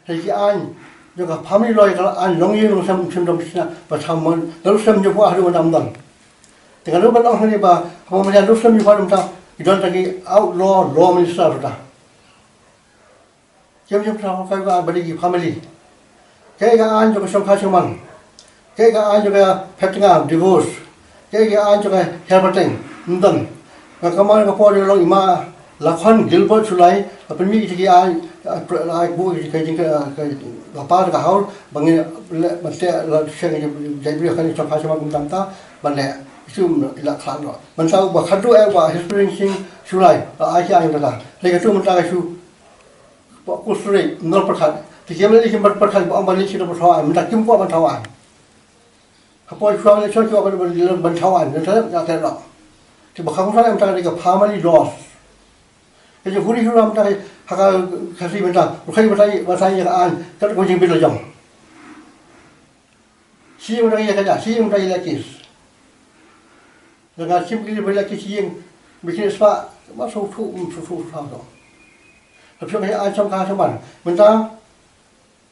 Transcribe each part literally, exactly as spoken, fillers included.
Hei ki aiñ jong ka family law, ka la aiñ long ïing long sem, sem dom shisha ba thaw mon, la lut sem jong pha ha dum dam dam. Te nga ruh ban ong hani ba haba ma ïa lut sem jong pha dum ta, ki don ta ki outlaw law minister ta. Kem kem ta ka ba ba ki family. Kaei ka aiñ jong ka shongkha shongman. Kaei ka aiñ jong ka phet tnga, divorce. Kaei ka aiñ jong ka hiar pateng. Ym don. Nga kynmaw ka por ïa long i ma Lakhon Gilbert Shullai, la pynmih ïa ki aiñ, ai buh ïa ka jingkyrpad ka hawr ba ngin leh ban teh la seng ïa jait briew ha kane ka shongkha shongman kum tam ta ban leh. Shu ym la khlad noh. Mynta u ba khadduh eh u Bah Hesperance Sing Shullai, la ai ki aiñ jong ka. Hynrei katu mynta ka shu Ba ku suri, nor pyrkhat. Te ki ïa leh ki bar pyrkhat ba ong ban leh shi da ba thaw aiñ, mynta kim kwah ban thaw aiñ. Hapoh shuwa election ki kwah ban, ban, ban thaw aiñ, mynta ka te noh. Te ba kham sa mynta ka family law. Ka jong huri hura mynta ha ka Khasi mynta, rukhai ba tai, ba tai ïa ka aiñ, kat ko jingbit la jong. Shi ïing mynta ïa ka ja, shi ïing mynta ïa la kis. Lada nga shim ki ba ïa la kis shi ïing, ba ki spah, ba shu thu, um, shu thu, shu thu. Tapi ka aiñ shongkha shongman. Mynta,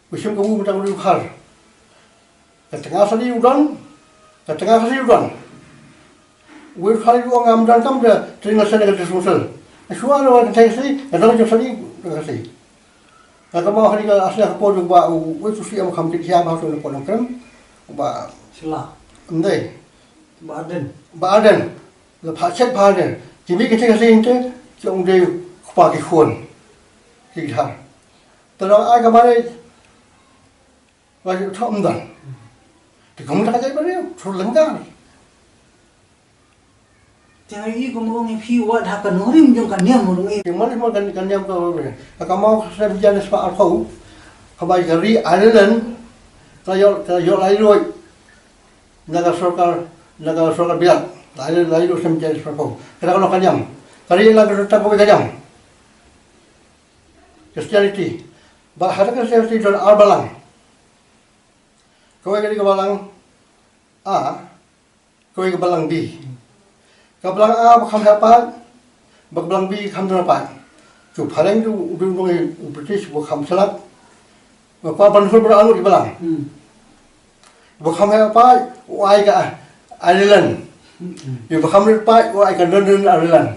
u shim ka u mynta u khar. Ka tnga sani u don, ka tnga sani u don. Wei khali u ong ngam donkam da tring la sani ka dysfunction. Shuwa la ka thai si, ka dang jong sani ka si. Nga kynmaw hani ka asli ka por ba u wei tu si am kham kit hiam ha tu ko nang krem. Ba Sila. Ndai. Ba Aden. Ba Aden. La pha chet ba Aden. Ki mi ki thai si inte ki ong dei kpa ki khun. Ki dhar. Tadang ai ka mare Ba ju thom dan. Te kum ta ka jai ba riu, thur lengkar. Te ngi kum ong i phi wat ha ka nurim jong ka niam ong i. Te mali mo kan kan niam ka ba. Ka mau ka sem jan spa arkhau. Ka bai ka ri Ireland. Ka yo ka yo lai roi. Na ka sorkar, na ka sorkar biak. Lai lai sem jan spa arkhau. Ka ka niam. Ka ri lang ka ta ko ka niam. Christianity. Ba hada Christianity don ar balang. Kawei ka dei ka balang A, kawei ka balang B. Ka balang A ba kham heh pat, ba ka balang B kham don pat. Ki phareng tu u dei u British ba kham shlak. Ba kwa ban hur ba anu ki balang. Hmm. Ba kham heh pat u ai ka Ireland. Hmm. Ba kham rit pat u ai ka Northern Ireland.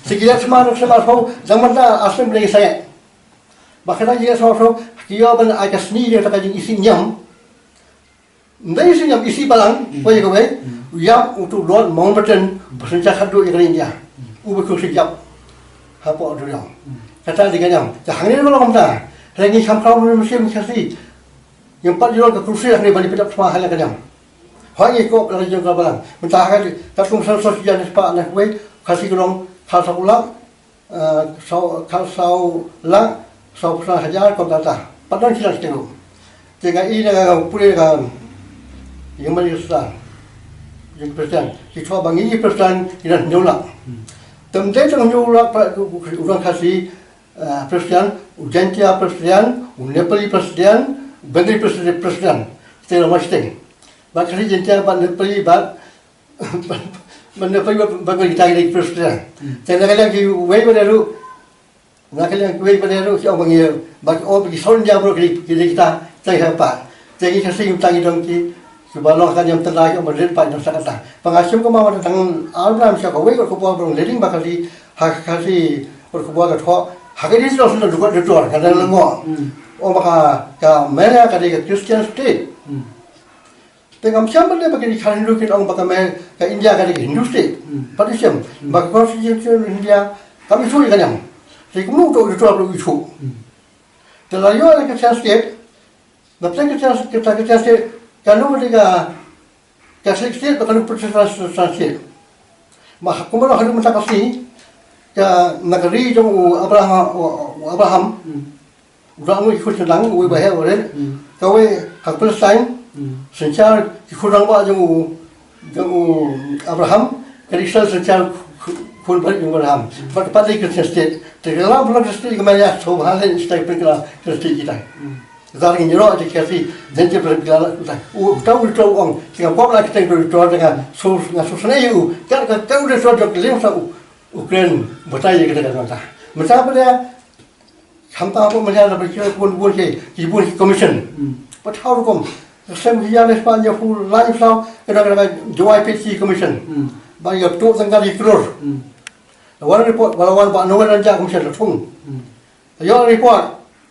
Sikila sma sma pau zaman da asem lagi saya. Ba kata ji so so ki yo ban ai ka sni de ta ka jing isi niam. Ndai isi niam isi balang, hmm, ko ye ko wei. Hmm. Yap utu Lord Mountbatten, hmm, ba syncha khadduh ïa ka India. Hmm. U ba ku si yap. Hapoh Duriong. Hmm. Kata di ka niam. Ka hangne ba long ta. Lagi kham kham musim Khasi. Ïa pat ïa ka kursi hangne ba ni pidap sma hala ka niam. Hoi ngi ko la jong ka balang. Mynta ha ka kum san so sia ni spa na wei Khasi ka long Khalsa Kulak. Eh, saw, ka saw lak, saw phew san hajar, kum kata. Pat don shi lak shi teng ruh. Te nga i na nga pule ka, ïa mari sa. Ïa president. Ki thoh ba ngi president, ïa hynñiew lak. Te ym dei tang hynñiew lak, pat u, u, u, u Khasi, eh, president, u Jaintia president, u Nepali president, u Bengali president, president. Te la ma shi teng. Bad Khasi Jaintia, bad Nepali, bad Ban, ban, ban, ban kita kita president. Hmm. Te na ka liang kiwei pat ruh, na ka liang kiwei pat ruh, ki ong ba ngi, ba ki ong ba ki son dia bro ki, ki kita, kita kita pa. Te ki Khasi kita ki dong ki, ki ba long ka niam tynrai ki ong ba rit pa dong sa kata. Ba nga shim ka ma tang ar bnai sha kawei ka khubor ba long leading ba Khasi, ha Khasi ka khubor ka thoh, ha ka di sdang sdang dukot dukot, ka dang lengo. Hmm. Ong ba ka, ka Maya ka dei ka Christian state. Hmm. Te ngam shem ba leh ba ki Hindu kin ong ba ka Maya ka India ka dei ka Hindu state. Hmm. Pat i shem. Hmm. Ba ka constitution India kam ithuh ïa ka niam. Te kumno u to u to u ithuh. Hmm. Te la ïoh la ka Christian state. Ba ka Christian state, ka Christian state ka long ka dei ka Catholic state ba ka long Protestant state. Ba kumba la haduh mynta ka sngi ka na ka ri jong u Abraham, u, u Abraham. Hmm. U dang ngi khun sdang, uwei ba heh uwei. Hmm. Kawei ha Palestine, hmm, synshar ki khun rangbah jong u, jong u Abraham, ka dei sa synshar khun, khun barit jong u Abraham. Hmm. Bad pat dei Christian state. Te ka la Palestine state ka maya so ba hale state pyn ka la Christian state kita. Hmm. Zar ngi nyero te Khasi, jen te pyn ka la kita. U tau u tau ong, te ka pop la kita u tau nga so, nga so sne u, ka, ka, ka u tau jong ka lim sa u, Ukraine, batai ye kita ka ta. Mynta ba dei Khamtam hapoh Meghalaya ba ki bun bun ki, ki bun ki commission. Hmm. Ba thaw rukom. Ka sem ki ïa leh pa ïa pu lai saw, ka dang ka dang J Y P C commission. Hmm. Ba ïa tu tang ka di klur. Hmm. La wan report, ba la wan ba nongwan ja commission la thung. Hmm. Ïa report,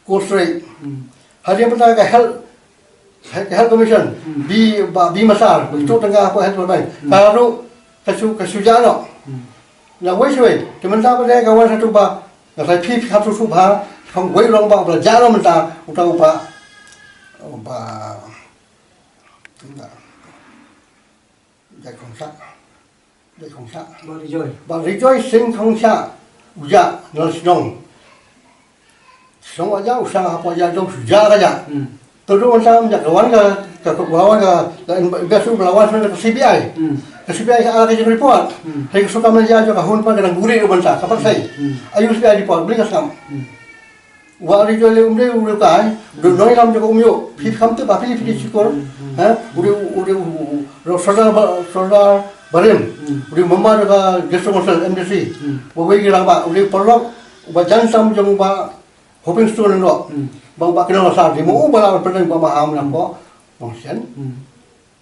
ko srei. Hmm. Hadien ba ka health, Health Commission, hmm, bi, ba, bi masar, hmm, tu tengah ko health department. Hmm. Ka ruh, ka su, ka su ja no. Hmm. Na wei wei, te mynta ba dei ka wan satu ba, na sai phi phi kham su su ba, kham wei long ba, ba ja no mynta, uta uba, ba, ba, Jai Khongsa. Jai Khongsa. Ba Rejoice. Ba Rejoice Singh Khongsa. U ja, na shnong. Shnong u ja, u sang hapoh ja, jong shu ja ka ja. Hmm. Te ruh wan sam ja, ka wan ka, ka, ka, ka wan ka, ka in-, best u la wan ka C B I. Hmm. Ka C B I ka ala ka jing report. Hmm. Hai ka suka men ja, jong ka hun pa ka dang guri u ban sa, ka pat sai. Hmm. Ayu C B I report, beli ka sam. Hmm. Wa ri jole um de u ri kai, du noi lam joko um yo, phi kham te ba phi phi syukur, ha, u ri, u ri, u, u, u, Sordar Ba-, Sordar Barim, u ri member ka District Council, M D C, wa wei ki rangbah, u ri paralok, ba jan sam jong ba Hoping Stone no, ba, ba kena sa, di mo, ba la pernah ba maham lam ko, nong sen.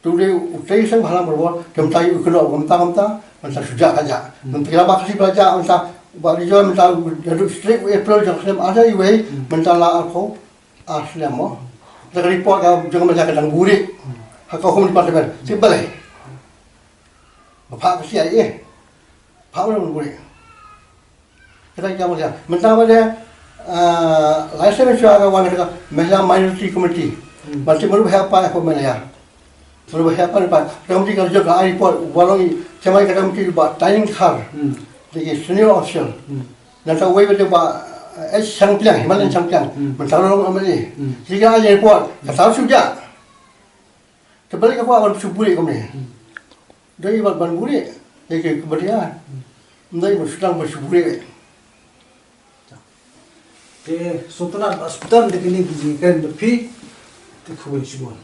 Tu dei u tei seng bhalang berbor, kemta yu keno kemta kemta, mynta shu ja ka ja. Hmm. Mynta kila ba kasi ba ja, mynta ba ri joi, mynta jadu straight u April jong snem ada iwei, hmm, mynta la arphew ar snem mo. Da ka report ka jong mynta ka dang buri. Hmm. Ha ka home department, si balai. Ba pha ka si ai eh. Pha ka dang buri. Kita kita mesti. Mentang pada, ah, license shuwa ka wan ka Mahila Minority Committee. Hmm. Mesti meru hapa ko Malaya. Meru hapa ni pa. Committee ka jok ka report, walong i, cemai ka committee ba Dining Khar. Hmm. Lagi senior official. Hmm. Nata wei pada ba, eh, Shangpliang, Himalan Shangpliang. Hmm. Mentang long amat ni. Hmm. Jika aja report, kata sudah. Te balik ka kwah ban shu buri kumne. Hmm. Dei ban, ban buri, dei ke kebedia. Hmm. Ndai ban shu dang ban shu buri. Te sngewtynnat ba sngewtynnat da kine ki jingkren da phi. Te khublei shibun.